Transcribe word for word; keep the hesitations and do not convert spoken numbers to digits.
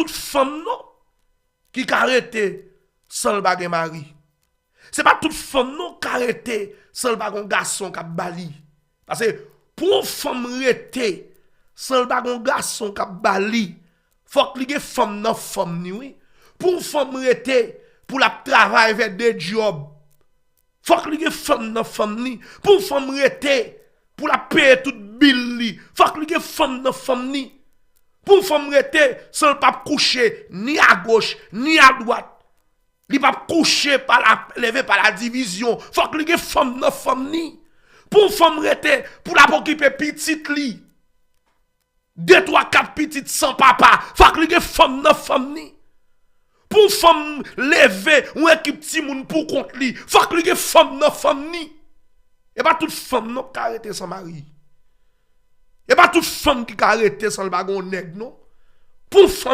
tout fanm non ki ka rete san l pa gen mari. Se pa tout fanm non ka rete san l pa gon gason k ap ba li. Paske pou yon fanm rete san l pa gon gason k ap ba li, fòk li gen fanm nan fanm ni wi. Pou yon fanm rete pou l ap travay fè de djòb, fòk li gen fanm nan fanm ni. Pou yon fanm rete pou l ap peye tout bil li, fòk li gen fanm nan fanm ni. Pou yon fanm rete san l p ap kouche ni agoch ni adwat, li p ap kouche pa la leve pa la divizyon, fòk li gen fanm nan fanm ni. Pou yon fanm rete pou l ap okipe pitit li, de twa kat pitit san papa, fòk li gen fanm nan fanm ni. Pou yon fanm leve yon ekip timoun pou kont li, fòk li gen fanm nan fanm ni. E pa tout fanm non k ka rete san mari. E pa tout fanm ki ka rete san l pa gen yon nèg non. Pou yon fanm